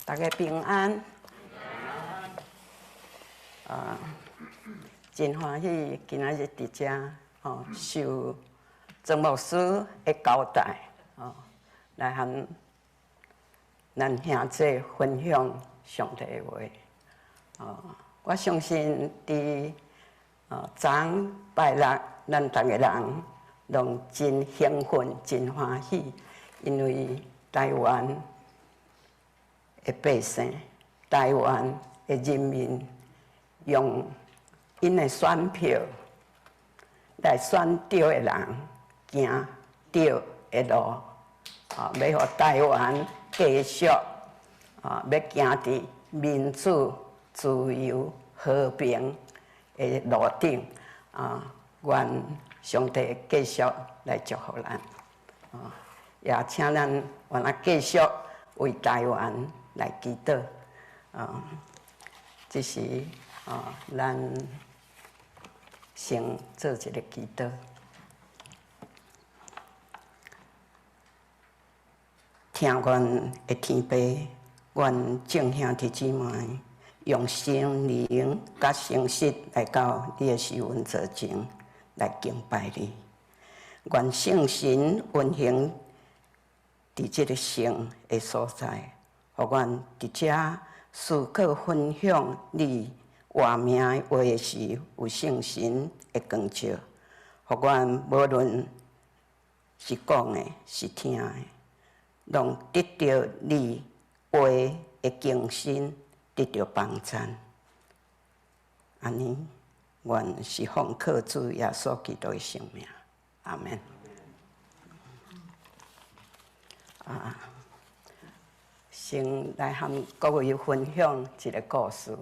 逐家平安。啊，真歡喜今仔日佇遮哦，受曾牧師的交代哦，來和咱兄弟分享上帝的話。哦，我相信佇昨拜六，咱逐个人攏真興奮、真歡喜，因為台灣的百姓、台灣的人民用𪜶的選票來選對的人，行對的路，啊，欲予台灣繼續啊，欲行佇民主、自由、和平的路頂，啊，願上帝繼續來祝福咱，啊，也請咱願啊繼續為台灣來祈禱，啊，這時啊，咱先做一个祈禱。聽阮的天父，願眾兄弟姊妹用心靈佮誠實來到你的施恩座前來敬拜你。願聖神運行佇這个聖的所在，予阮佇遮思考分享你活命的話的時，有聖神的光照，予阮無論是講的，是聽的，攏得著你話的更新，得著幫贊。按呢，願是奉靠主耶穌基督的聖名，阿們。啊，先來和各位分享一个故事。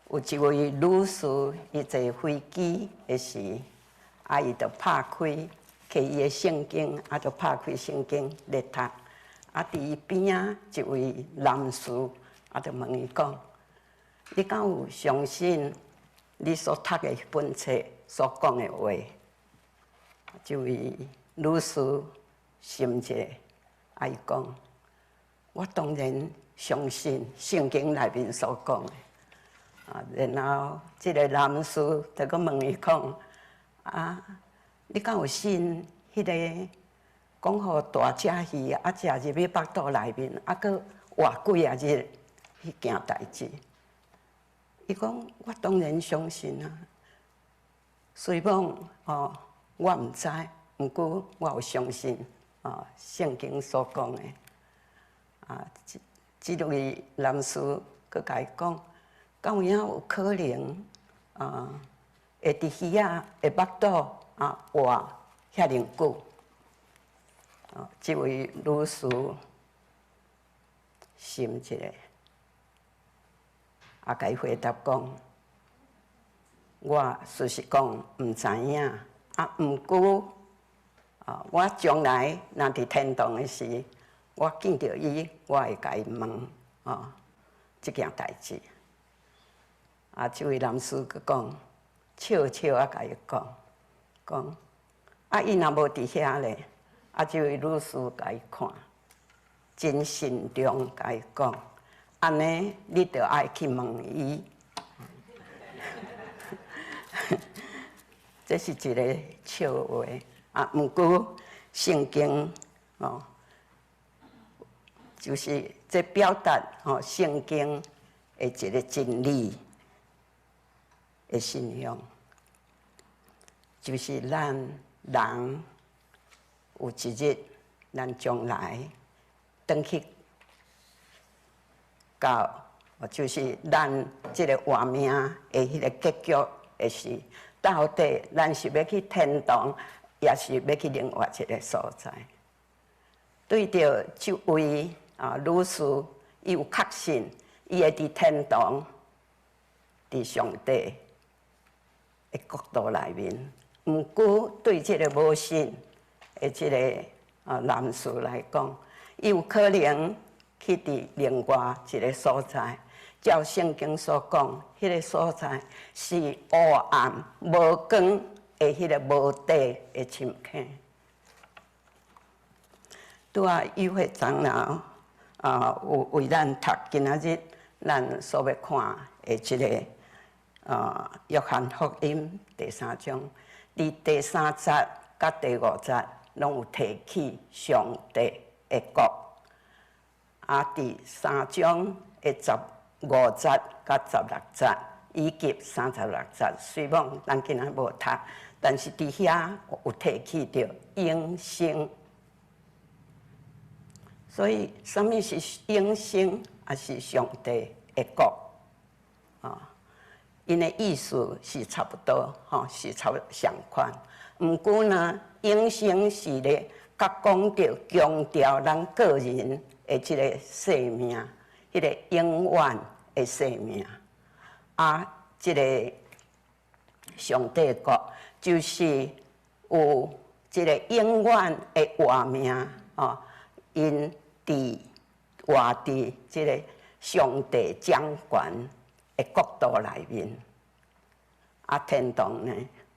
有一位女士，伊坐飛機的時，啊，伊就拍開，提伊的聖經，啊，就拍開聖經咧讀。啊，佇伊邊仔一位男士，啊，就問伊講：你敢有相信你所讀的彼本冊所講的話？這位女士想一下，啊，伊講：我當然相信聖經內面所講的。啊，然後這个男士就閣問伊講：啊，你敢有信彼个講予大隻魚啊，食入去腹肚內面，啊，閣活幾仔日彼件代誌？伊講：我當然相信啊。雖罔哦，我毋知，毋過我有相信哦，聖經所講的。啊，這這位男士閣共伊講：敢有影有可能啊？會佇魚仔的腹肚啊活遐爾久？啊，這位女士想一下，啊，共伊回答講：我事實講毋知影，啊，毋過啊，我將來若佇天堂的時，我見著伊，我會共伊問啊，這件代誌。啊，這位男士閣講，笑笑啊，共伊講，講，啊，伊若無佇遐咧，啊，這位女士共伊看，真慎重共伊講，按呢，你著愛去問伊。這是一个笑話，啊，毋過聖經哦，就是這表達吼聖經的一个真理的信仰，就是咱人有一日，咱將來轉去到，就是咱這个活命的彼个結局的時，到底咱是欲去天堂，抑是欲去另外一个所在？對著這位啊女士，伊有確信，伊會佇天堂，佇上帝的國度內面。毋過對這个無信的這个啊男士來講，伊有可能去佇另外一个所在。照聖經所講，彼个所在是黑暗無光的彼个無底的深坑。拄仔與會長老啊，有為咱讀今仔日咱所欲看的這个約翰福音第三章，佇第三節佮第五節攏有提起上帝的國。啊，佇三章的15節佮16節，以及36節，雖罔咱今仔無讀，但是佇遐有提起著永生。所以，啥物是永生，抑是上帝的國？啊，𪜶的意思是差不多，吼，是差不多相款。毋過呢，永生是咧，較講著強調咱個人的這个生命，彼个永遠的生命。啊，這个上帝國就是有這个永遠的活命，哦，𪜶佇活佇這个上帝掌權的國度內面。啊，天堂呢，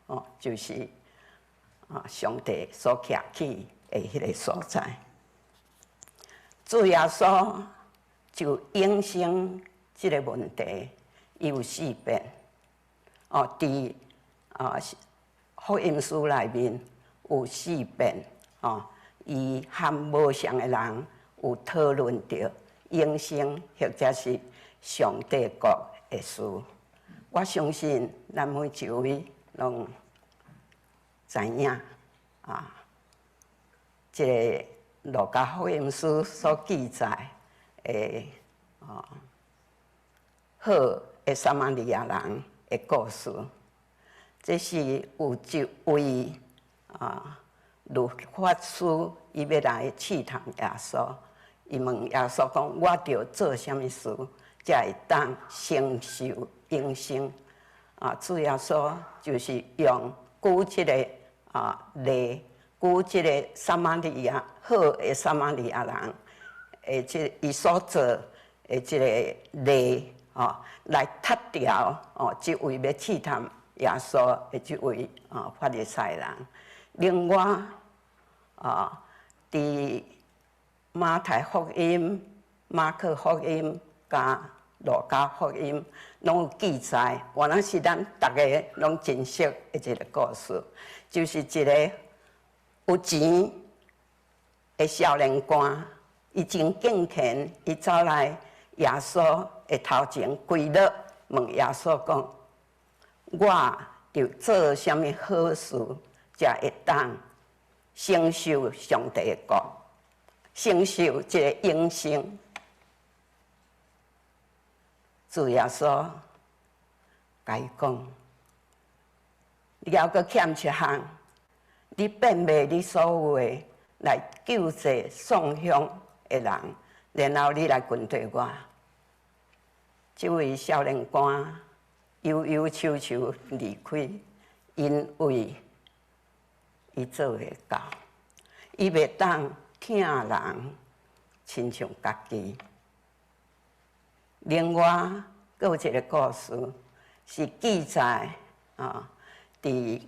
哦，就是啊，上帝所徛起的彼个所在。主耶穌就永生這个問題，伊有四遍。哦，佇福音書內面有四遍，哦，伊和無相的人有討論著永生或者是上帝國的事。我相信咱每一位攏知影啊，這个路加福音書所記載的啊，好的撒瑪利亞人的故事。這是有一位律法師，伊欲來試探耶穌，伊問耶穌講：我著做啥物事，才會當承受永生？啊，主耶穌就是用舉這个例，舉這个撒瑪利亞好的撒瑪利亞人的這伊所做的這个例，哦，來踢掉哦，這位欲試探耶穌的這位法利賽人。另外啊，佇馬太福音、馬可福音佮路加福音攏有記載，原來是咱逐家攏真熟的一个故事，就是一个有錢的少年官，伊真敬虔，伊走來耶穌的頭前跪落，問耶穌講：我著做啥物好事，才會當承受上帝的國，承受這个永生？主耶穌共伊講：你猶閣欠一項，你變賣你所有的來救濟喪鄉的人，然後你來跟隨我。這位少年官憂憂愁愁離開，因為伊做袂到，伊袂當疼人親像家己。另外，閣有一个故事是記載佇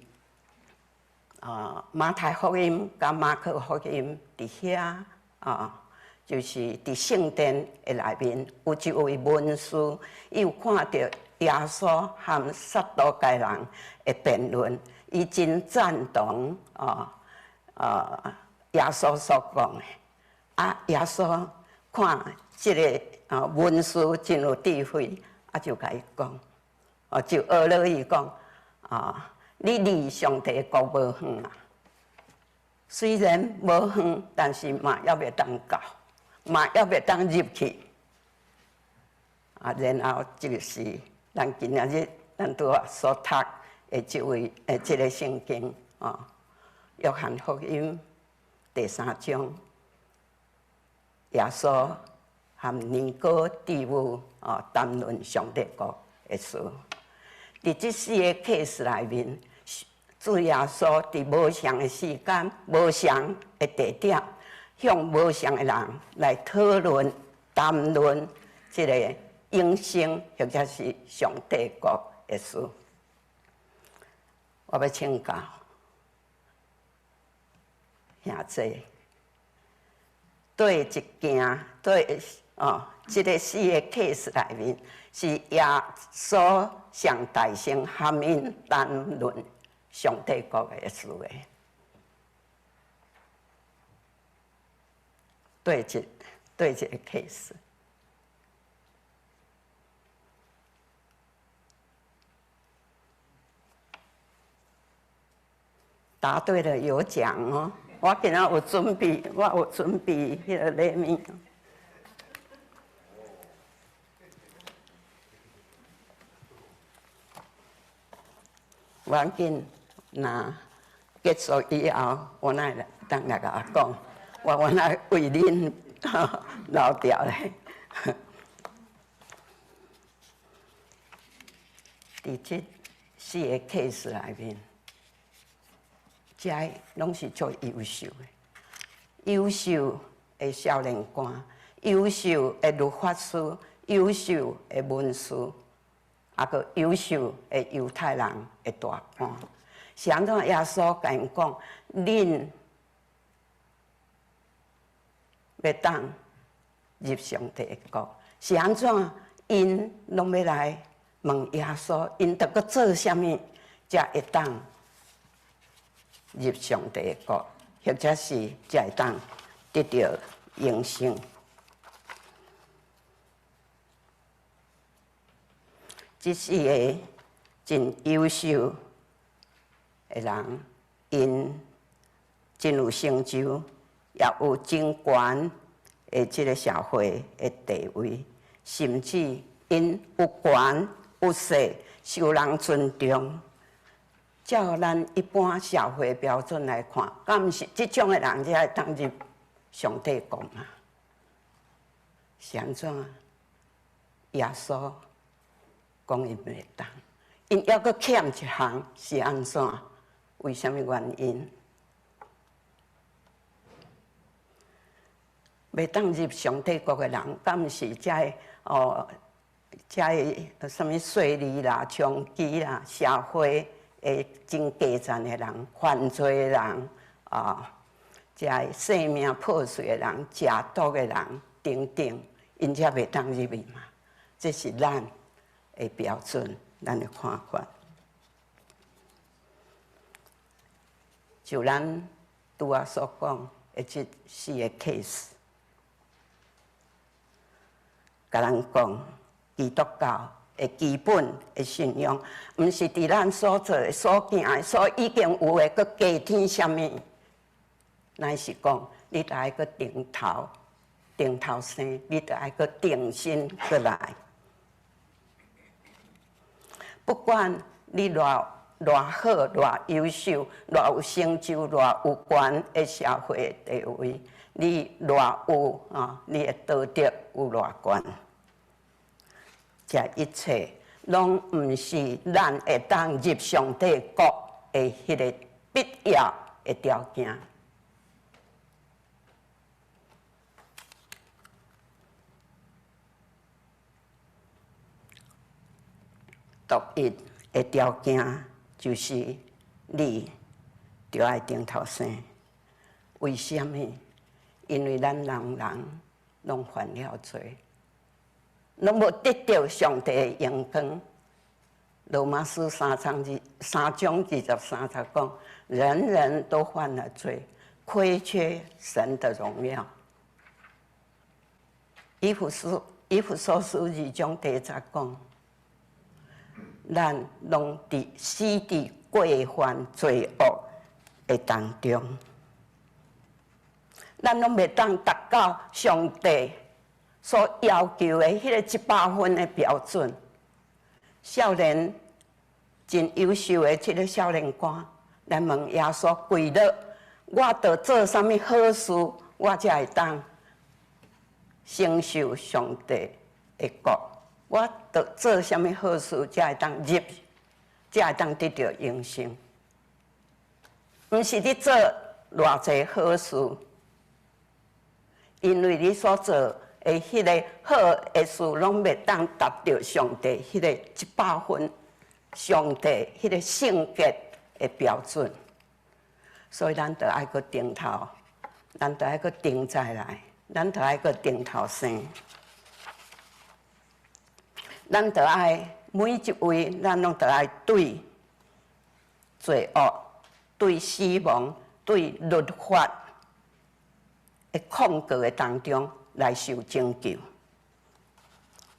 馬太福音佮馬可福音佇遐啊，就是佇聖殿的內面有一位文士，伊有看著耶穌和撒都該人的辯論，伊真贊同耶穌所講的。啊，耶穌看這个文士真有智慧，啊，就共伊講，哦，就學落伊講，啊，你離上帝國無遠啊。雖然無遠，但是嘛猶未當到，嘛猶未當入去。啊，然後就是咱今仔日咱拄仔所讀的這位的這个聖經啊，約翰福音第三章，耶穌和尼哥底母談論上帝國的事。佇這四个 case 內面，主耶穌佇無相的時間、無相的地點，向無相的人來討論、談論這个永生或者是上帝國的事。我欲請教兄弟，對一件對哦，這个四个 case 內面，是耶穌上大聲含𪜶談論上帝國的事的。對一個 case。答對了有獎哦！我今仔有準備，我有準備彼个禮物。無要緊，若結束以後，我來當來共我講，我來為恁留著咧。佇這四个 case 內面，這攏是足優秀的，優秀的少年官，優秀的律法師，優秀的文士，抑閣優秀的猶太人的大官。是按怎耶穌共𪜶講，恁欲當入上帝的國，是按怎？𪜶攏欲來問耶穌，𪜶著閣做啥物才會當入上帝的國，或者是才會當得著永生？這四个真優秀的人，𪜶真有成就，也有真懸的這个社會的地位，甚至𪜶有權有勢，受人尊重。照咱一般社會標準來看，敢毋是這種的人才會當入上帝國嘛？是按怎？耶穌講𪜶袂當，𪜶猶閣欠一項，是按怎？為啥物原因？袂當入上帝國的人，敢毋是這个哦？這个啥物稅吏啦、娼妓啦、社會的真低層的人、犯罪的人啊，這个生命破碎的人、食毒的人等等，𪜶才袂當入去嘛？這是咱的標準，咱的看法。就咱拄仔所講的這四个 case，共咱講基督教的基本的信仰，毋是佇咱所做的、所行的、所已經有的，閣加添啥物？乃是講，你著愛閣重頭，重頭生，你著愛閣重新閣來。不管你偌偌好、偌優秀、偌有成就、偌有權的社會地位，你偌有啊，你的道德有偌懸，這一切攏毋是咱會當入上帝國的彼个必要的條件。獨一的條件就是你著愛重頭生。為啥物？因為咱人人攏犯了罪，攏無得著上帝的榮光。羅馬書3章23節講：人人都犯了罪，虧缺神的榮耀。以弗所書2章第1節講：咱攏佇死佇過犯罪惡的當中，咱攏袂當達到上帝所要求的彼个100分的標準。少年真優秀的這个少年官來問耶穌：跪落，我著做啥物好事，我才會當承受上帝的國？我著做啥物好事，才會當入，才會當得著永生？毋是你做偌濟好事，因為你所做的彼个好的事，攏袂當達著上帝彼个100分，上帝彼个聖潔的標準。所以咱著愛閣重頭，咱著愛閣重再來，咱著愛閣重頭生，咱著愛每一位，咱攏著愛對罪惡、對死亡、對律法的控告的當中來受拯救，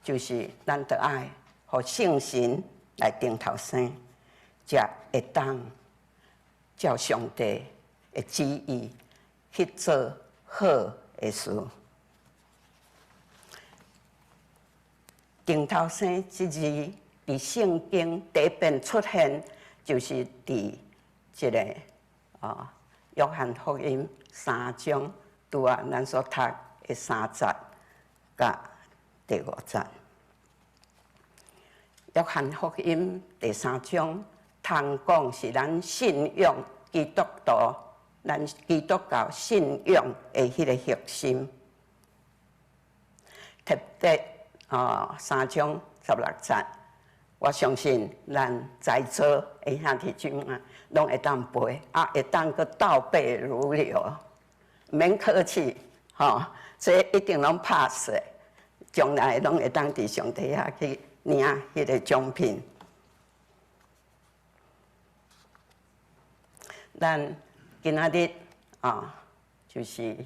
就是咱著愛予聖神來重頭生，才會當照上帝的旨意去做好的事。重頭生這字佇聖經第一遍出現，就是佇這个約翰福音三章，拄仔咱所讀的三節佮第五節。約翰福音第三章，通講是咱信仰基督徒，咱基督教信仰的彼个核心。特別三章16節，我相信咱在座的兄弟姊妹攏會當背，會當閣倒背如流，免客氣，吼，這一定攏 pass 的，將來攏會當佇上帝遐去領彼个獎品。咱今仔日啊，就是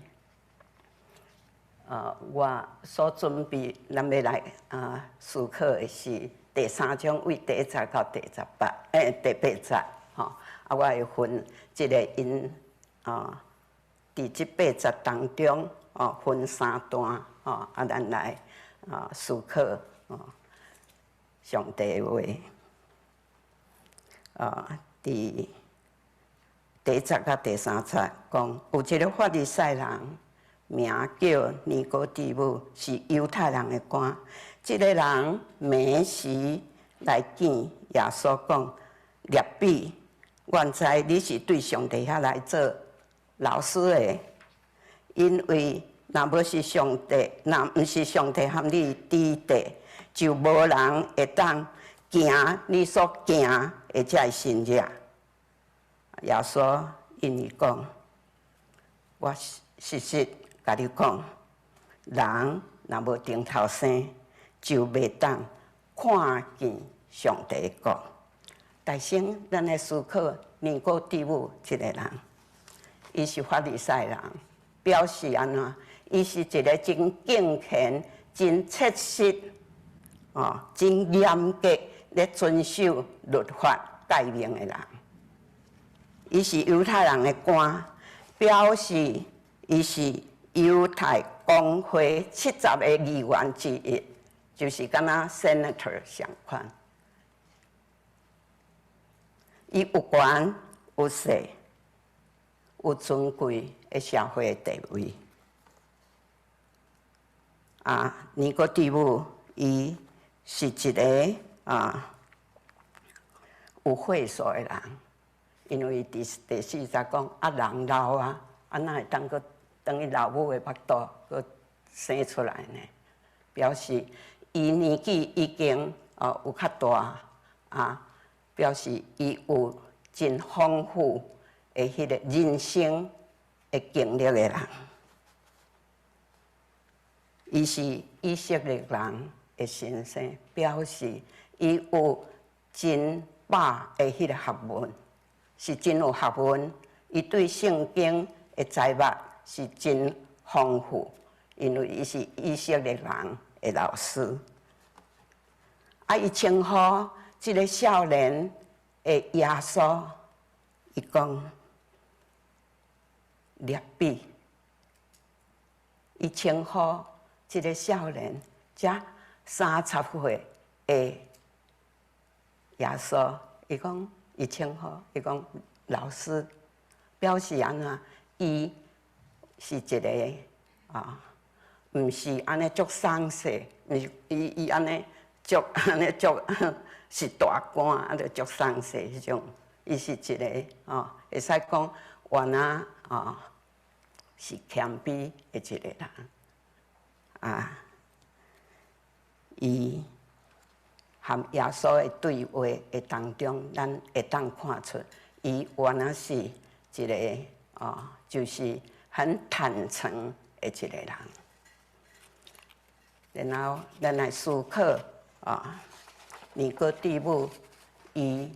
我所準備，咱欲來思考的是第三章，對第一節到第18，第八節，吼。我會分這个𪜶佇這八節當中，分三段，吼，咱來思考上帝的話。佇第一節佮第三節講，有一个法利賽人，名叫尼哥底母，是猶太人的官。這个人暝時來見耶穌，講：辣彼，原知你是對上帝遐來做老師的，因為若無是上帝，若毋是上帝和你佇佇，就無人會當行你所行的這个神跡。耶穌應伊講：我實實共你講，人若無重頭生，就袂當看見上帝的國。大先，咱來思考尼哥底母這个人，伊是法利賽人，表示按怎？伊是一个真敬虔、真切實、真嚴格咧遵守律法誡命的人。伊是猶太人的官，表示伊是猶太公會70个議員之一，就是敢若 senator 相款。伊有權有勢，有尊貴的社會地位。尼哥底母伊是一个有歲數的人，因為佇第四節講人老啊，哪會當閣轉去老母的腹肚閣生出來呢？表示伊年紀已經有較大啊，表示伊有真豐富的彼个人生的經歷的人。伊是以色列人的先生，表示伊有真飽的彼个學問，是真有學問。伊對聖經的知捌是真豐富，因為伊是以色列人的老師。伊稱呼這个少年的耶穌，伊講辣彼，伊稱呼這个少年才30歲的耶穌，伊講伊稱呼伊講老師，表示按怎？伊是一个毋是按呢足鬆勢，毋是伊伊按呢足按呢足是大官，就足鬆勢彼種。伊是一个會使講原來是謙卑的一个人。伊和耶穌的對話的當中，咱會當看出，伊原來是一个就是很坦誠的一个人。然後咱來思考啊，尼哥底母伊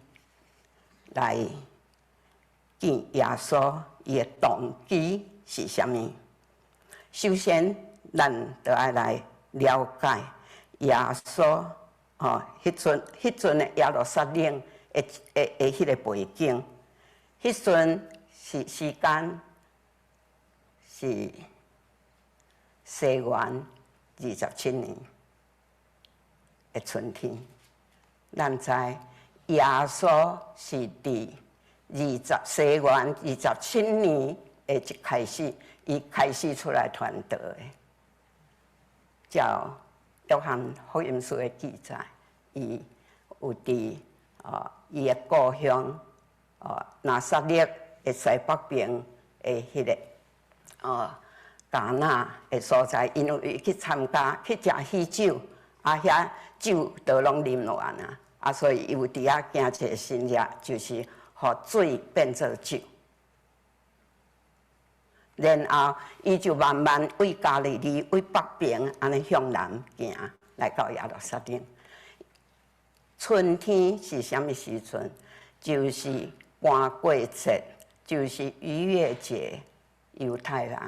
來見耶穌，伊的動機是啥物？首先，咱就愛來了解耶穌吼，彼陣的耶路撒冷的彼个背景。彼陣是時間是西元27年的春天。咱知耶穌是佇西元二十七年的一開始，伊開始出來傳道的。照約翰福音書的記載，伊有佇伊的故鄉拿撒勒的西北邊的彼个迦拿的所在，因為伊去參加去食喜酒，啊遐酒都攏啉完啊，啊所以伊有佇遐行一个神跡，就是予水變做酒。然後，伊就慢慢對加利利對北邊按呢向南行，來到耶路撒冷。春天是啥物時陣？就是盤過節，就是逾越節。猶太人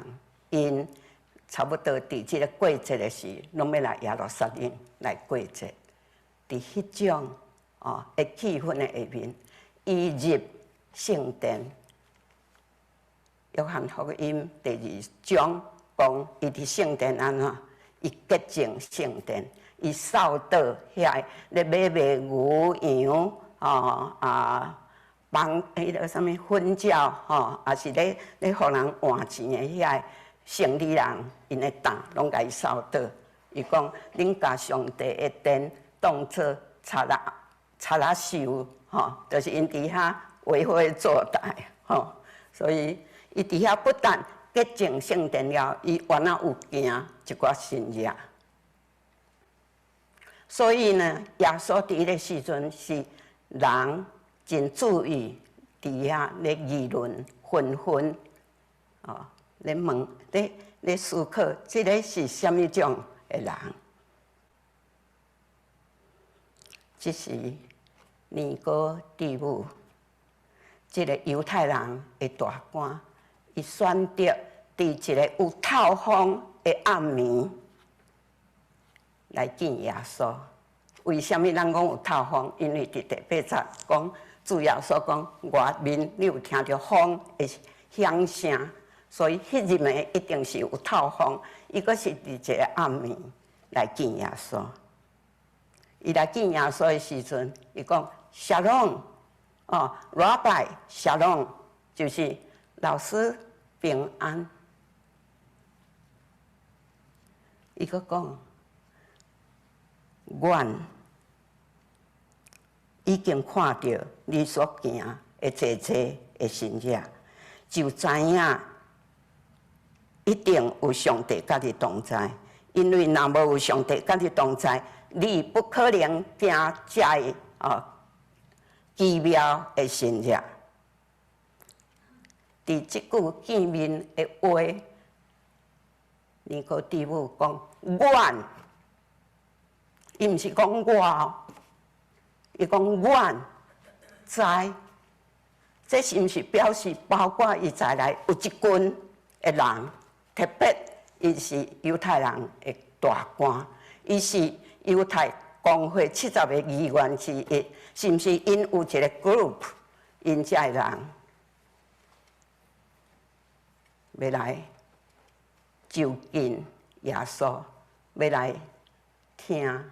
𪜶差不多佇這個過節的時，攏欲來耶路撒冷來過節。佇彼種的氣氛的下面，伊入聖殿。約翰福音第二章講，伊佇聖殿按怎？伊潔淨聖殿，伊掃倒遐咧買賣牛羊吼啊，幫彼个啥物分醮吼，抑是咧予人換錢的遐生理人，𪜶的擔攏共伊掃倒。伊講，恁共上帝的殿當做賊仔賊仔收吼，就是𪜶佇遐為非作歹吼，所以伊佇遐不但潔淨聖殿了，伊原來有行一寡神跡。所以呢，耶穌佇彼个時陣是人真注意佇遐咧議論紛紛，哦，咧問咧咧思考，這个是啥物種的人？這時尼哥底母，這个猶太人的大官，伊選擇佇一个有透風的暗暝來見耶穌。為啥物咱講有透風？因為佇第八節講，主耶穌講外面你有聽著風的響聲，所以彼日暝一定是有透風。伊閣是佇一個暗暝來見耶穌。伊來見耶穌的時陣，伊講沙龍哦，拉拜沙龍，就是老師平安。伊閣講，阮已經看著你所行的濟濟的神跡，就知影一定有上帝佮你同在。因為若無有上帝佮你同在，你不可能行遮个奇妙的神跡。佇這句見面的話，尼哥底母講阮，伊毋是講我，伊講阮知，這是毋是表示包括伊在內有一群的人，特別伊是猶太人的大官，伊是猶太公會70個議員之一，是毋是𪜶有一個 group，𪜶遮的人欲來就近耶穌，欲來聽，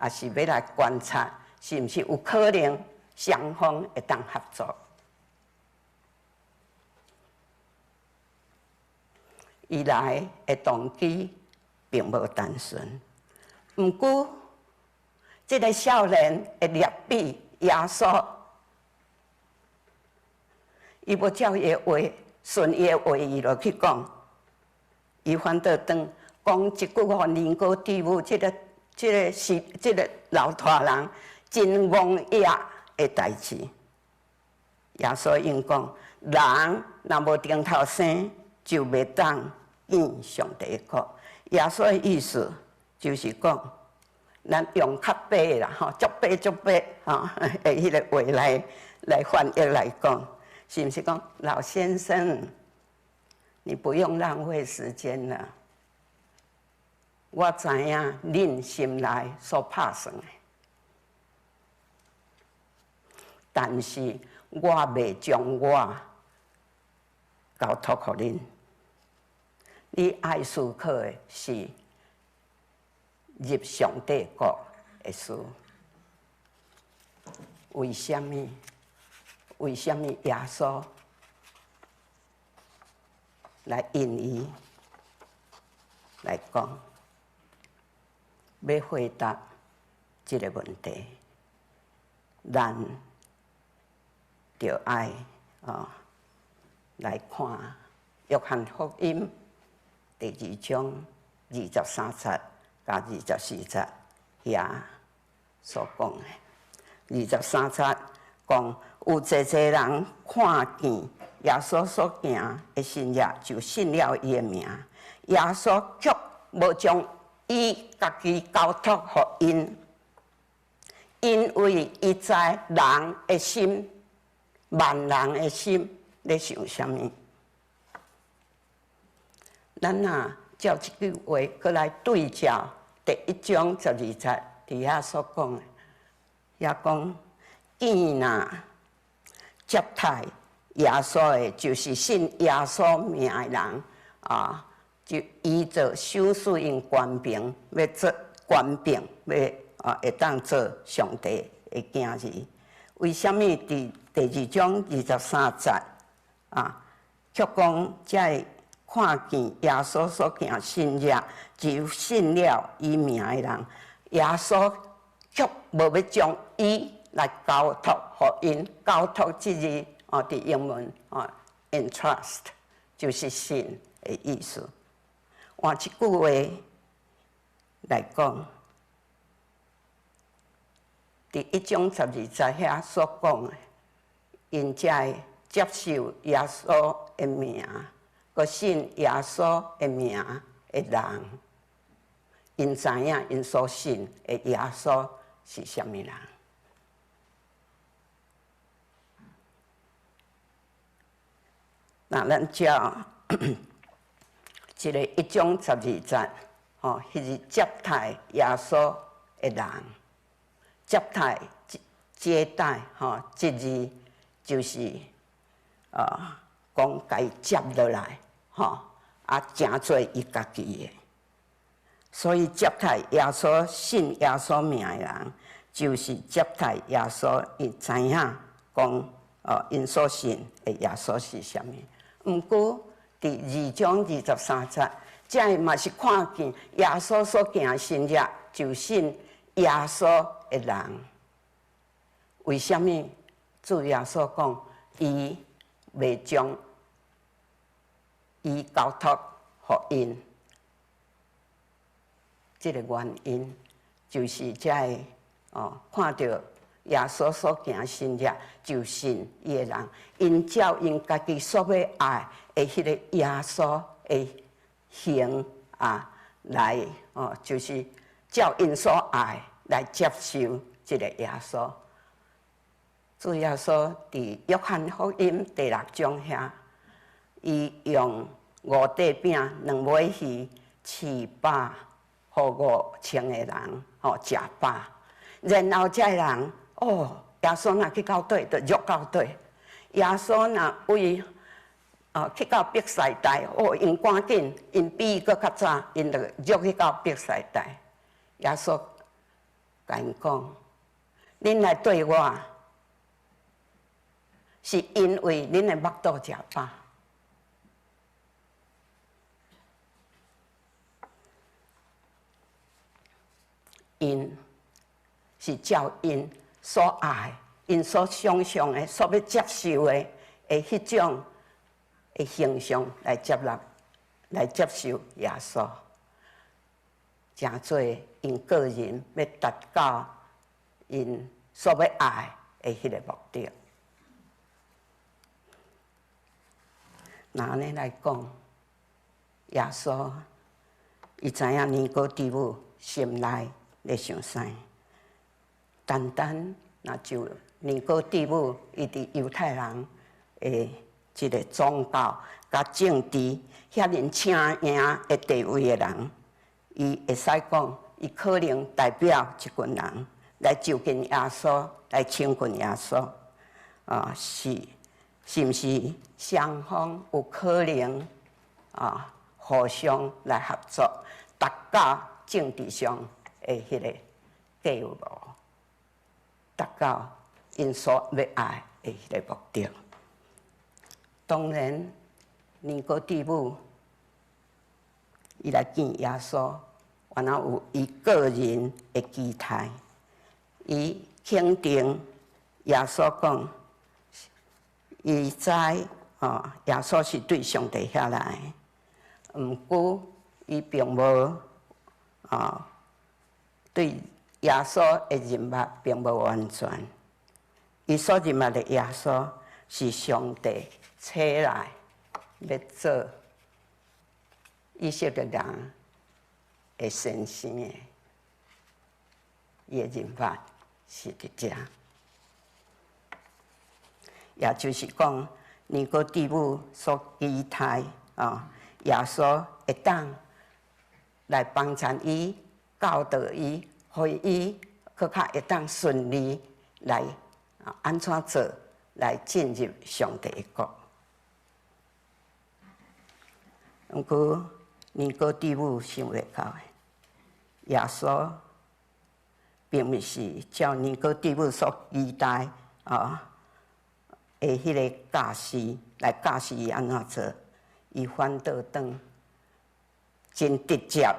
抑是欲來觀察，是毋是有可能雙方會當合作？伊來的動機並無單純，毋過這个少年的拉比耶穌，伊無照伊的話，順伊的話意落去講，伊反倒當講一句予尼哥底母這个這个是這个老大人真戇額的代誌。耶穌應講：人若無重頭生，就袂當見上帝的國。耶穌的意思，就是講，咱用較白啦，吼，足白足白，吼，的彼个話來翻譯來講，是毋是講老先生，你不用浪費時間了，我知影恁心內所拍算的，但是我袂將我交託予恁，你愛思考的是入上帝國的事。為啥物？為啥物耶穌來引伊來講，欲回答這個問題，咱著愛哦來看約翰福音第二章二十三節佮二十四節遐所講的。二十三節講有濟濟人看見耶穌所行的神蹟，就信了伊的名。耶穌卻無將伊家己交託予𪜶，因為伊知人的心，萬人的心咧想啥物。咱若照這句話閣來對照第一章十二節佇遐所講的，遐講見若接待耶穌的，就是信耶穌名的人啊，就伊就賞賜𪜶權柄，欲做權柄，欲啊會當做上帝的囝兒。為啥物佇第二章二十三節啊，卻講這个看見耶穌所行神蹟，就信了伊名的人，耶穌卻無欲將伊來交託予𪜶，交託這字哦，佇英文哦，entrust 就是信的意思。換一句話來講，佇一章十二節遐所講的，𪜶這个接受耶穌的名，閣信耶穌的名的人，𪜶知影𪜶所信的耶穌是啥物人。那咱照這个一章十二節，吼，彼是接待耶穌的人，接待、接待，吼，這字就是啊，講共伊接落來，吼，啊，成做伊家己的。所以接待耶穌、信耶穌名的人，就是接待耶穌，伊知影講哦，𪜶所信的耶穌是啥物。毋過佇二章二十三節，這个嘛是看見耶穌所行的神蹟，就信耶穌的人。為啥物主耶穌講，伊袂將伊交託予𪜶？這个原因就是這个哦，看著耶穌所行神蹟，就信伊的人，𪜶照𪜶家己所欲愛的彼个耶穌的形啊來哦，就是照𪜶所愛來接受這个耶穌。主耶穌佇約翰福音第六章遐，伊用五塊餅、兩尾魚飼飽，予5000個人吼食飽，然後這个人哦，耶穌若去到佗，就入到佗。耶穌若為去到伯賽大，哦，𪜶趕緊，𪜶比伊閣較早，𪜶就入去到伯賽大。耶穌共𪜶講：恁來綴我，是因為恁的腹肚食飽。𪜶是照𪜶所愛、𪜶所想像的、所欲接受的的彼種的形象來接納、來接受耶穌，成做𪜶個人欲達到𪜶所欲愛的彼个目的。若按呢來講，耶穌伊知影尼哥底母。心內咧想啥？單單若就尼哥底母，伊佇猶太人的這个宗教佮政治遐爾請贏的地位的人，伊會使講，伊可能代表一群人來就近耶穌，來親近耶穌，啊，是毋是雙方有可能啊，互相來合作，達到政治上的彼个計謀，達到𪜶所欲愛的彼个目的。當然，尼哥底母伊來見耶穌，原來有伊個人的期待。伊肯定耶穌講，伊知哦，耶穌是對上帝遐來，毋過伊並無啊對耶穌的認捌並無完全。伊所認捌的耶穌是上帝差來欲做以色列人的先生的，伊的認捌是佇遮。也就是講，尼哥底母所期待啊，耶穌會當來幫贊伊、教導伊，予伊閣較會當順利來啊，按怎做來進入上帝的國。毋過尼哥底母想袂到的，耶穌並毋是照尼哥底母所期待啊的彼个教示來教示伊按怎做，伊反倒轉真直接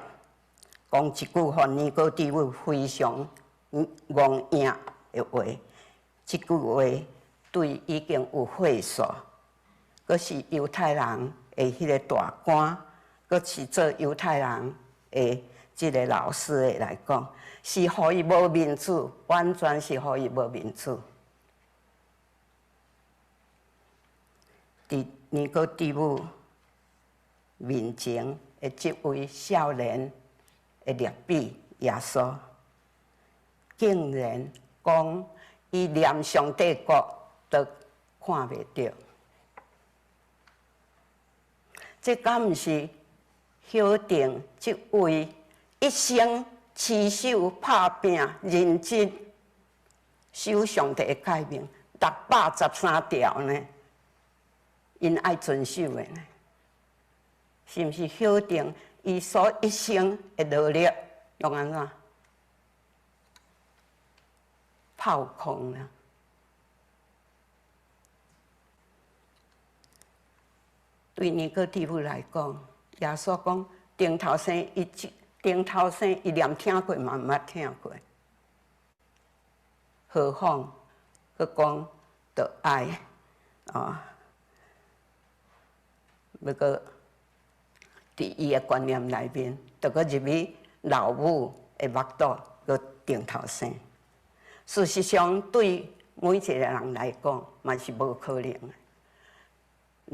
講一句，予尼哥底母非常戇硬的話。這句話對已經有歲數，閣是猶太人的彼个大官，閣是做猶太人的這个老師的來講，是予伊無面子，完全是予伊無面子。佇尼哥底母面前的這位少年的拉比耶穌，竟然講伊連上帝國都看袂著，這敢毋是否定這位一生持守拍拚認真守上帝的誡命613條呢？𪜶愛遵守的呢？是毋是否定伊所一生的努力攏按怎泡空了？對尼哥底母來講，耶穌講頂頭生伊頂頭生伊連聽過嘛毋捌聽過，何況閣講著愛啊，欲閣佇伊的觀念內面，著閣入去老母的腹肚，閣頂頭生。事實上，對每一個人來講，嘛是無可能的。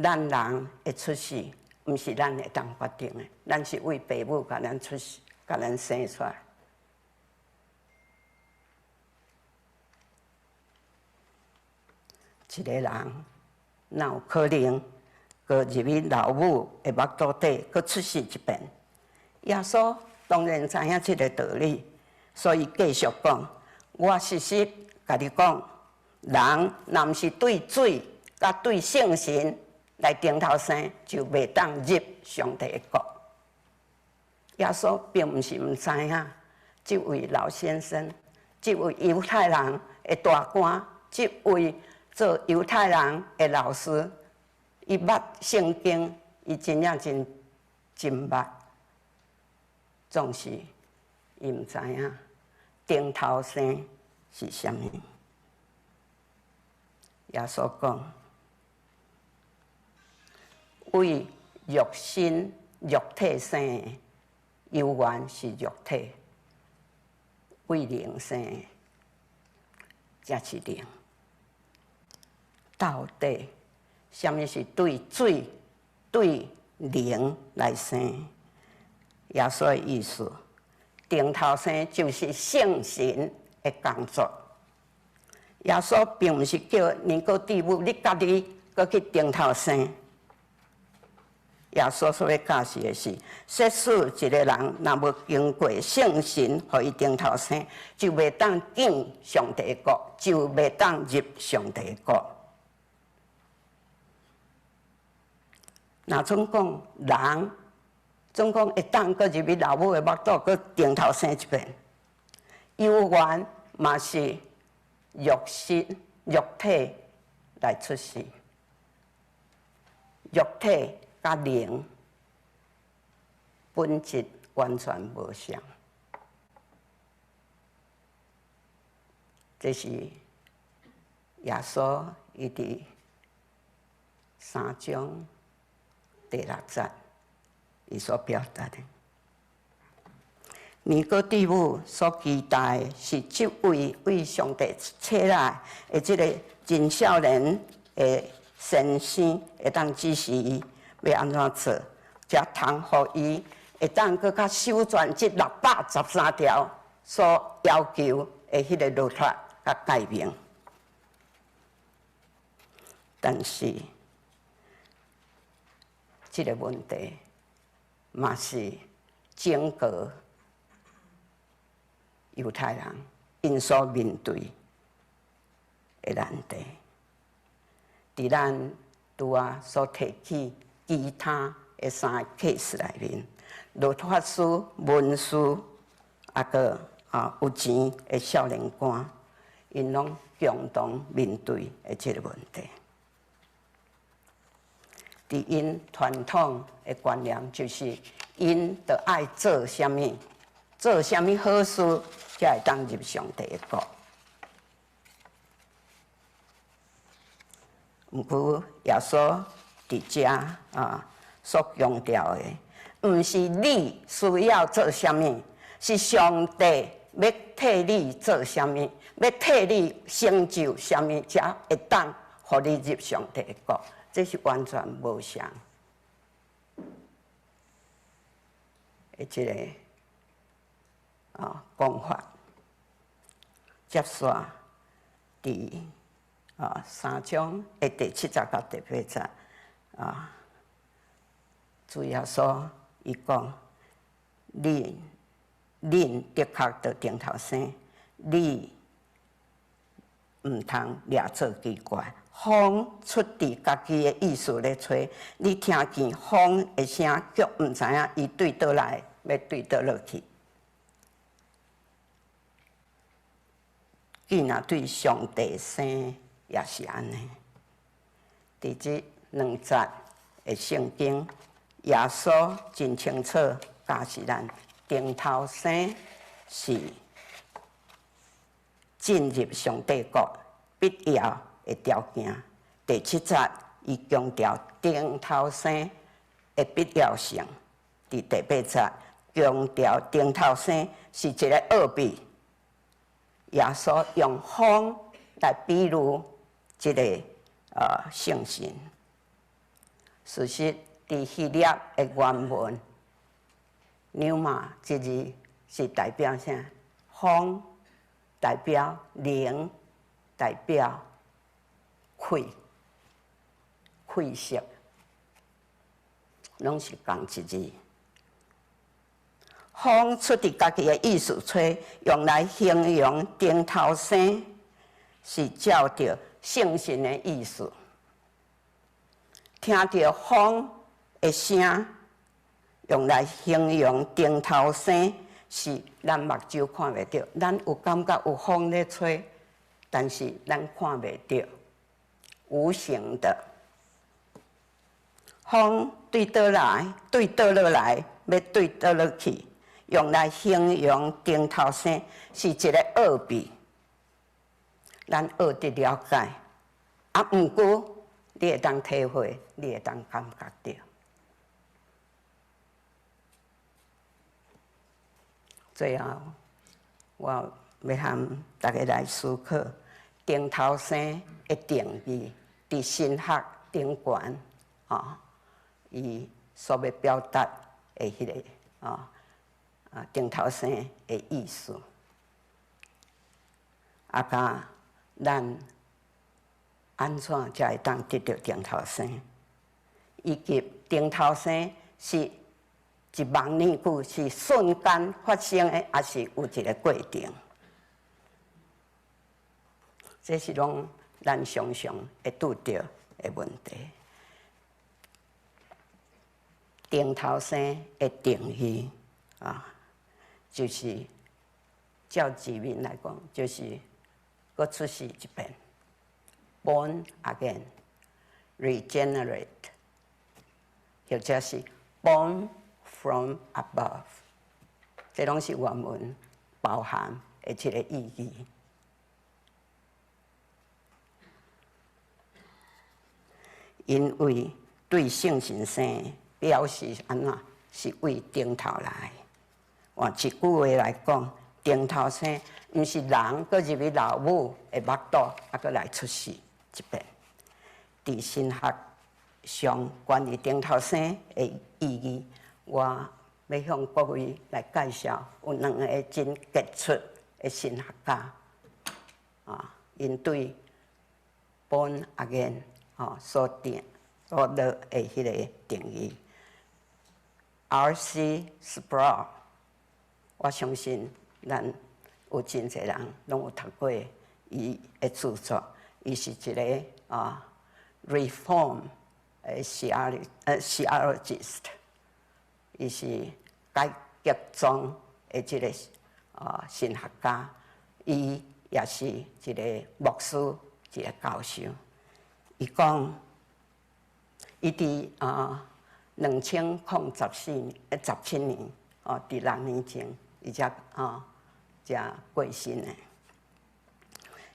咱人會出世，毋是咱會當決定的，咱是為爸母共咱出世，共咱生出來。一個人哪有可能閣入去老母的腹肚底，閣出世一遍？耶穌當然知影這个道理，所以繼續講：我實實共你講，人若毋是對水佮對聖神來頂頭生，就袂當入上帝的國。耶穌並毋是毋知影，這位老先生，這位猶太人的大官，這位做猶太人的老師，伊捌聖經，伊真正真真捌，總是伊毋知影頂頭生是啥物。耶穌講，為肉身肉體生的，猶原是肉體；為靈生的，才是靈。到底啥物是對水、對靈來生？耶穌的意思，重頭生就是聖神的工作。耶穌並毋是叫尼哥底母你家己閣去重頭生。耶穌所欲教示的是，即使一个人若無經過聖神予伊重頭生，就袂當見上帝國，就袂當入上帝國。若總講人，總講會當閣入去老母的腹肚，閣重頭生一遍，猶原嘛是肉身、肉體來出世，肉體佮靈本質完全無相。這是耶穌伊佇三章第六節伊所表達的。尼哥底母所期待的是這位為上帝差來的這个真少年的先生會當指示伊欲按怎做，才通予伊會當閣較守全這613條所要求的彼个律法佮誡命。但是，這个問題嘛是整個猶太人𪜶所面對的難題。佇咱拄仔所提起其他的三个 case 內面，律法師、文士，抑閣有錢的少年官，𪜶攏共同面對的這个問題。佇𪜶傳統的觀念，就是𪜶著愛做啥物，做啥物好事，才會當入上帝的國。毋過耶穌佇遮所強調的，毋是你需要做啥物，是上帝欲替你做啥物，欲替你成就啥物，才會當予你入上帝的國。這是完全無相的這个講法。接續佇三章的第七節到第八節，主耶穌伊講：恁的確著重頭生，你毋通掠做奇怪。風出佇家己的意思咧吹，你聽見風的聲，卻毋知影伊對佗來，欲對佗落去。既若對上帝生，也是按呢。佇這兩節的聖經，耶穌真清楚教示咱，重頭生是進入上帝國必要的條件。第七節，伊強調重頭生的必要性。佇第八節，強調重頭生是一个奧秘。耶穌用風來比喻這个聖神。事實，佇希臘的原文，πνεῦμα這字是代表啥？風代表靈，代表氣，氣息，攏是仝一字。風出佇家己的意思吹，用來形容重頭生，是照著聖神的意思。聽著風的聲，用來形容重頭生，是咱目睭看袂著，咱有感覺有風咧吹，但是咱看袂著，無形的。風對佗來，對佗落來，欲對佗落去，用來形容重頭生，是一个奧秘，咱學得了解。毋過你會當體會，你會當感覺著。最後，我欲和大家來思考重頭生的定義，佇神學頂懸，伊所欲表達的彼个。重頭生的意思，啊，佮咱按怎才會當得著重頭生，以及重頭生是一夢念久是瞬間發生的，抑是有一个過程？這是攏咱常常會拄著的問題。重頭生的定義啊，就是照字面來講，就是閣出世一遍，born again，regenerate，或者是 born from above，這攏是原文包含的這个意義。因為對聖神生表示按怎是為頂頭來。換一句話來講，重頭生毋是人閣入去老母的腹肚，啊，閣來出世一遍。佇神學上關於重頭生的意義，我欲向各位來介紹有兩个真傑出的神學家，啊，𪜶對 born again 吼所定所落的彼个定義。R.C. Sproul，我相信咱有真濟人攏有讀過伊的著作，伊是一个Reform 的 theologist，伊是改革宗的這个神學家，伊也是一个牧師，一个教授。伊講，伊佇2014年17年哦，佇6年前，伊才過身的。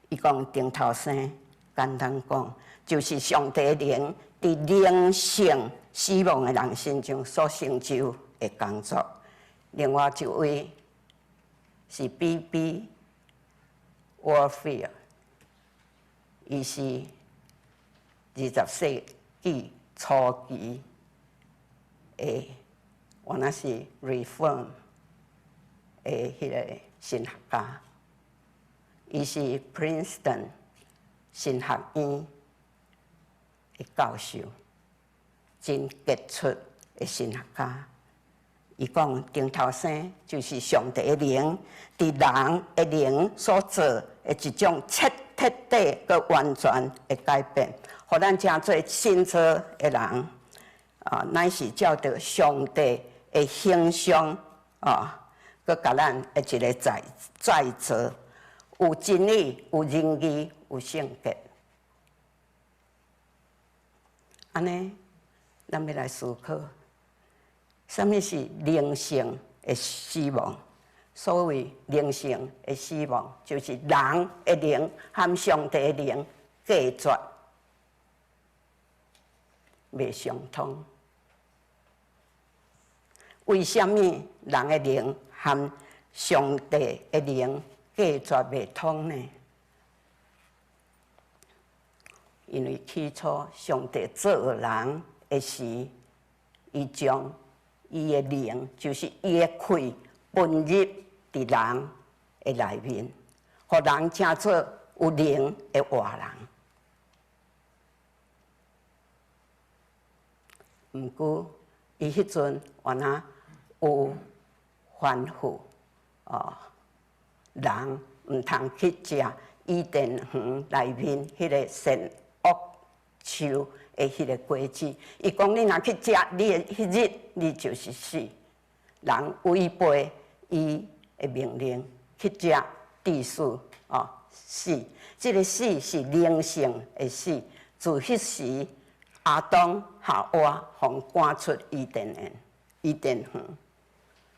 伊講重頭生，簡單講，就是上帝靈佇靈性死亡的人身上所成就的工作。另外一位是 B.B. Warfield，伊是20世紀初期的，原來是 Reform 的彼个神學家，伊是 Princeton 神學院的教授，真傑出的神學家。伊講重頭生就是上帝的靈，佇人的靈所做的一種徹徹底閣完全的改變，予咱成做新造的人。啊，乃是照著上帝的形象啊，閣共咱的一个再造，有真理，有仁義，有聖潔。按呢，咱欲來思考，啥物是靈性的死亡？所謂靈性的死亡，就是人的靈和上帝的靈隔絕，袂相通。為啥物人的靈和上帝的靈隔絕袂通呢？因為起初上帝造人的時，伊將伊的靈，就是伊的氣，噴入佇人的內面，予人成做有靈的活人。毋過，伊彼陣原來有吩咐哦，人毋通去食伊甸園內面彼个善惡樹的彼个果子。伊講你若去食，你的彼日你就是死。人違背伊的命令去食，致死哦死。這个死是靈性的死。自彼時，亞當夏娃予趕出伊甸園，伊甸園，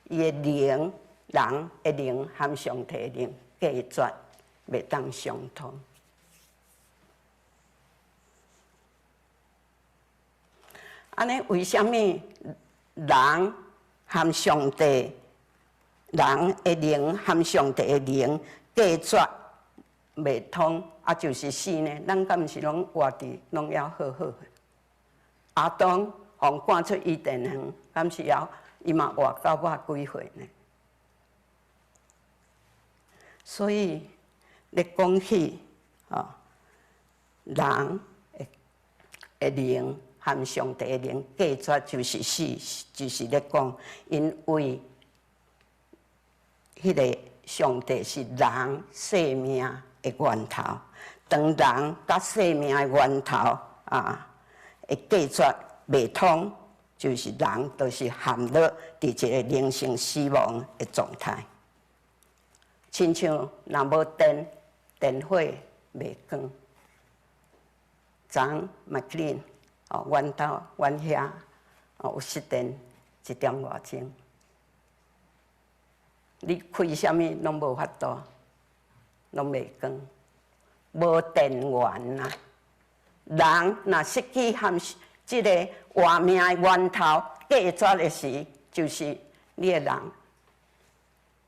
伊的靈，人的靈和上帝的靈隔絕，袂當相通。按呢，為啥物人和上帝，人的靈和上帝的靈隔絕袂通，啊，就是死呢？咱敢毋是攏活佇攏猶好好的？亞當予趕出伊甸園，敢是猶伊嘛活到百幾歲呢？所以咧講起啊，人的靈和上帝的靈隔絕就是死，就是咧講，因為彼个上帝是人生命的源頭，當人佮生命的源頭啊，會隔絕袂通，就是人就是陷落佇一个靈性死亡的狀態。親像若無電，電火袂光。昨麥克林哦，阮兜阮遐哦有失電一點外鐘，你開啥物攏無法度，攏袂光，無電源啊！人若失去和這个活命的源頭隔絕的時，就是你的人，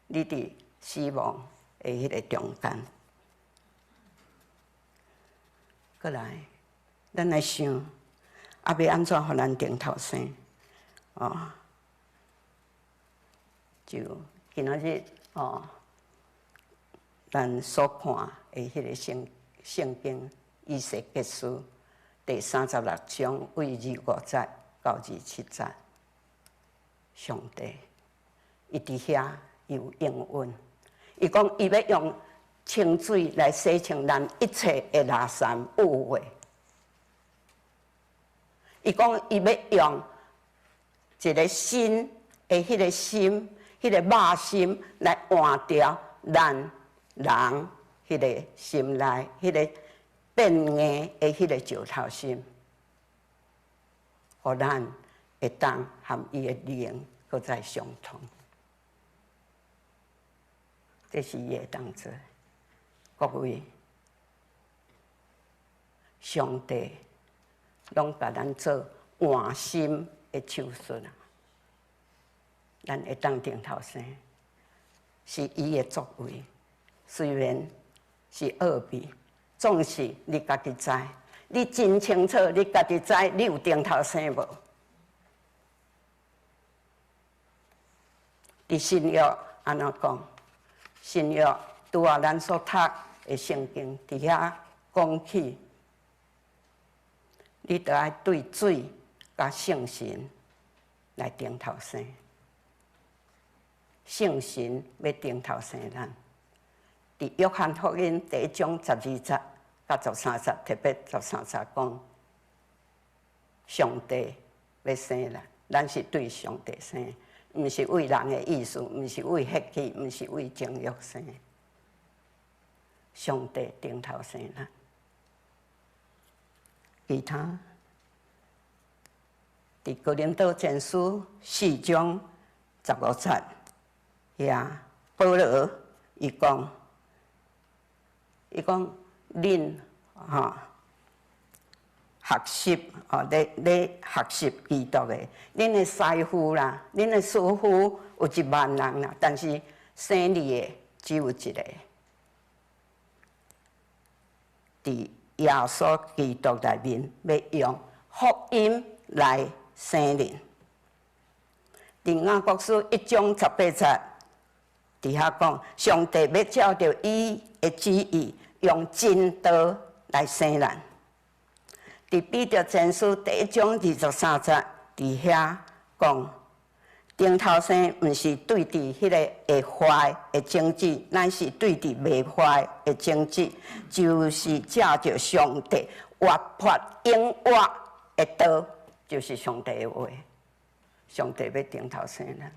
你佇死亡的彼个中間。過來，咱來想，啊，欲按怎予咱重頭生？哦，就今仔日哦，咱所看的彼个聖經以西結書第36章，對25節到27節，上帝伊佇遐有應允，伊講伊欲用清水來洗清咱一切的垃圾污穢。伊講伊欲用一个新的彼个心，彼个肉心來換掉咱人彼个心內彼个變硬的彼个石頭心，予咱會當和伊的靈閣再相通。這是伊會當做。各位，上帝攏共咱做換心的手術啊！咱會當重頭生，是伊的作為。雖然是奧秘，總是你家己知，你真清楚，你家己知，你有重頭生無？佇新約按怎講？新約拄仔咱所讀的聖經，佇遐講起，你著愛對水佮聖神來重頭生。聖神欲重頭生咱。佇約翰福音第一章12節佮13節，特別13節講，上帝欲生咱，咱是對上帝生，毋是為人的意思，毋是為血氣，毋是為情慾生。上帝重頭生咱，其他佇哥林多前書4章15節，遐保羅伊講，伊講恁吼學習哦，咧咧學習基督的，恁的師傅啦，恁的師傅有1萬人啦，但是生你的只有一个。佇耶穌基督內面，欲用福音來生恁。佇雅各書1章18節，佇遐講，上帝欲照著伊的旨意，用真道來生咱。佇彼得前書第1章23節，佇遐講，重頭生毋是對佇彼个會壞的種子，乃是對佇袂壞的種子，就是藉著上帝活潑永活的道，就是上帝的話。上帝欲重頭生咱，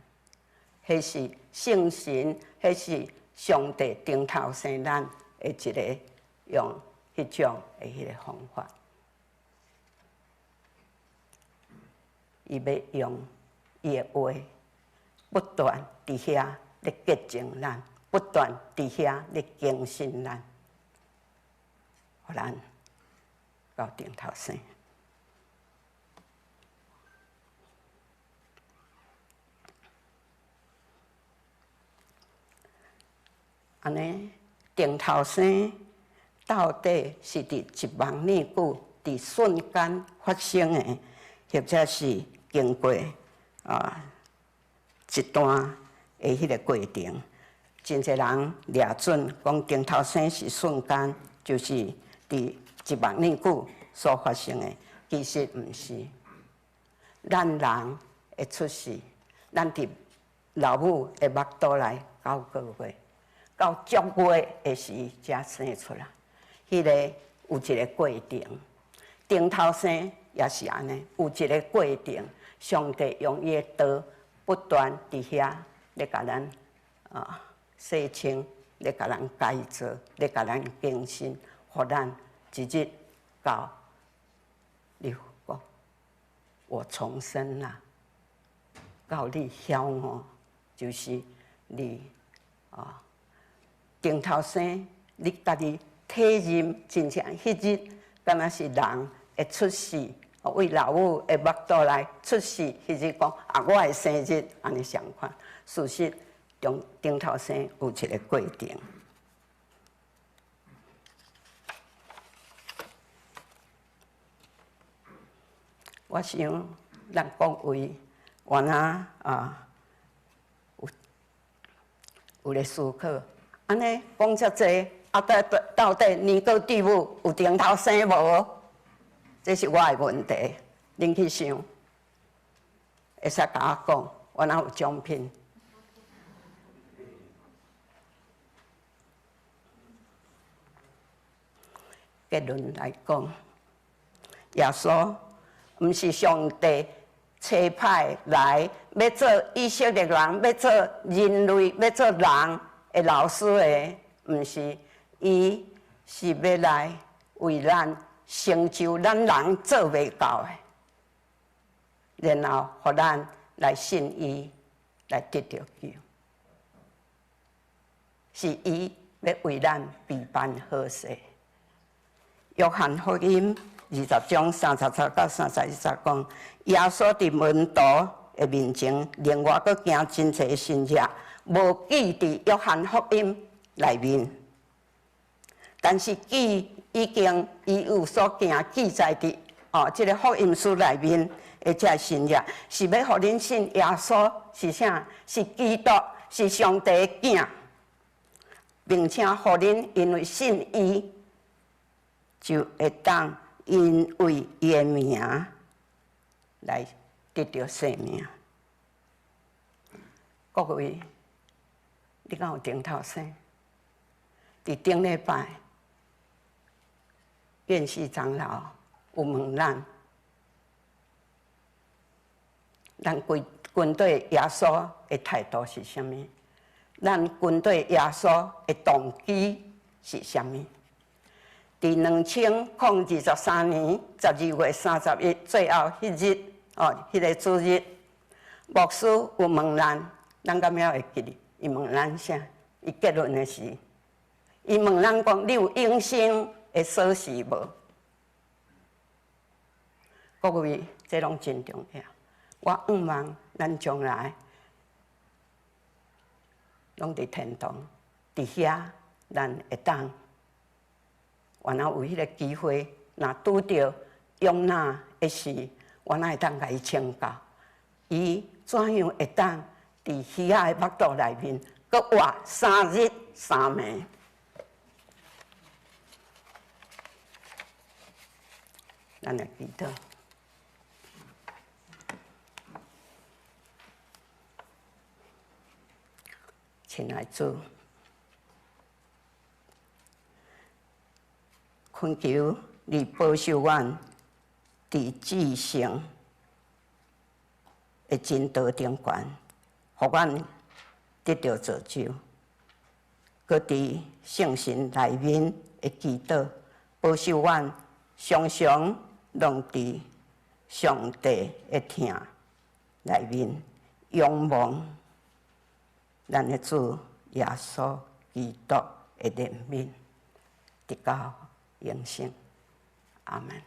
彼是聖神，彼是上帝重頭生咱的一个用彼種的彼个方法。伊欲用伊的話不斷佇遐咧潔淨咱，不斷佇遐咧更新咱，予咱到重頭生。按呢，重頭生到底是佇1萬年久，佇瞬間發生的，或者是經過啊一段的彼个過程？真濟人掠準講頂頭生是瞬間，就是佇一萬年久所發生的，其實毋是。咱人會出世，咱佇老母的腹肚內9個月，到足月的時才生出來。彼個有一個過程，頂頭生也是按呢，有一個過程。上帝用伊的道不斷佇遐咧共咱啊洗清，咧共咱改造，咧共咱更新，予咱一日到你講我重生啦，到你曉哦，就是你啊頂頭生，你家己體認真正彼日，敢若是人會出世，為老母的腹肚內出世，彼日講啊，我的生日按呢相款。事實中頂頭生有一個過程。我想咱各位原來啊有有咧思考，按呢講遮濟，啊到底尼哥底母有頂頭生無？這是我的問題，恁去想，會使共我講，我哪有獎品？結論來講，耶穌毋是上帝差派來欲做以色列人，欲做人類，欲做人的老師的，毋是，伊是欲來為咱成就咱人做袂到的，然後予咱來信伊，來得著救。是伊欲為咱備辦好勢。約翰福音20章37節到31節講，耶穌佇門徒的面前，另外閣行真濟神蹟，無記佇約翰福音內面。但是記已經伊有所行記載佇哦，這个福音書內面的這神蹟，是欲予恁信耶穌是啥？是基督，是上帝的囝，並且予恁因為信伊，就會當因為伊的名來得著生命。各位，你敢有頂頭生？佇頂禮拜，院士長老有問咱，咱規跟對耶穌的態度是啥物？咱跟對耶穌的動機是啥物？佇2023年12月31，最後彼日哦，彼个主日，牧師有問咱，咱敢猶會記得？伊問咱啥？伊結論的是，伊問咱講：你有永生的鎖匙無？各位，這攏真重要。我向望咱將來攏佇天堂，佇遐咱會當。原來有彼个機會，若拄著約拿的時，我哪會當共伊請教？伊怎樣會當佇魚仔的腹肚內面，閣活3日3暝？咱來祈禱。親愛主，懇求你保守阮佇至聖的真道頂懸，予阮得著造就，閣佇聖神內面的祈禱，保守阮常常攏佇上帝的疼內面仰望咱的主耶穌基督的憐憫，直到永生。阿門。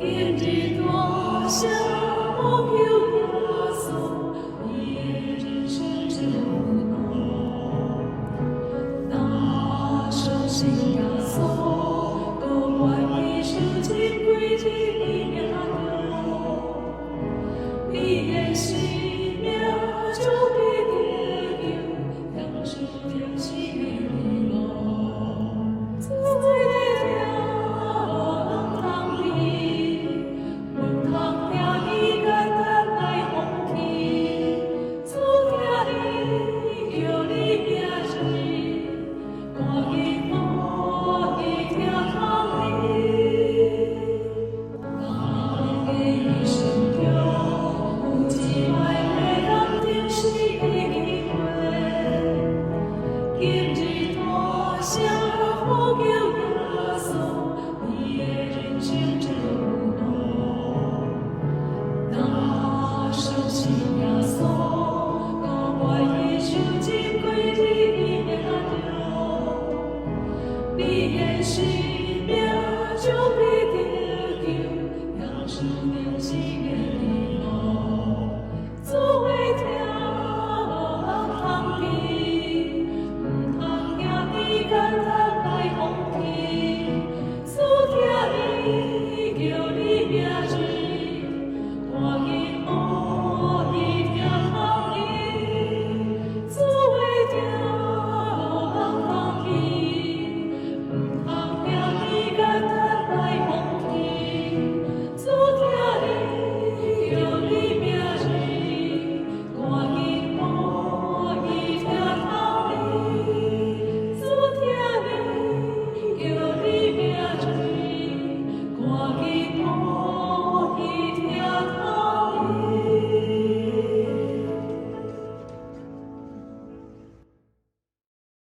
今日大。聲呼求耶穌，你的人生真有路。若相信耶穌，閣願意受浸歸入伊名中，你的生命將必得救，享受天生的禮物。主的疼無人通比，毋通聽伊簡單來放棄。主疼你，叫你名字，趕緊予伊疼痛你。人的一生中，有一擺會當停死的機會。今日大聲呼求耶穌，你的人生真有路。若相信耶穌，閣願意受浸歸入伊名中，你的生命將必得救，享受永生的禮物。主的疼無人通比，毋通聽伊簡單來放棄。主疼你，叫你名字，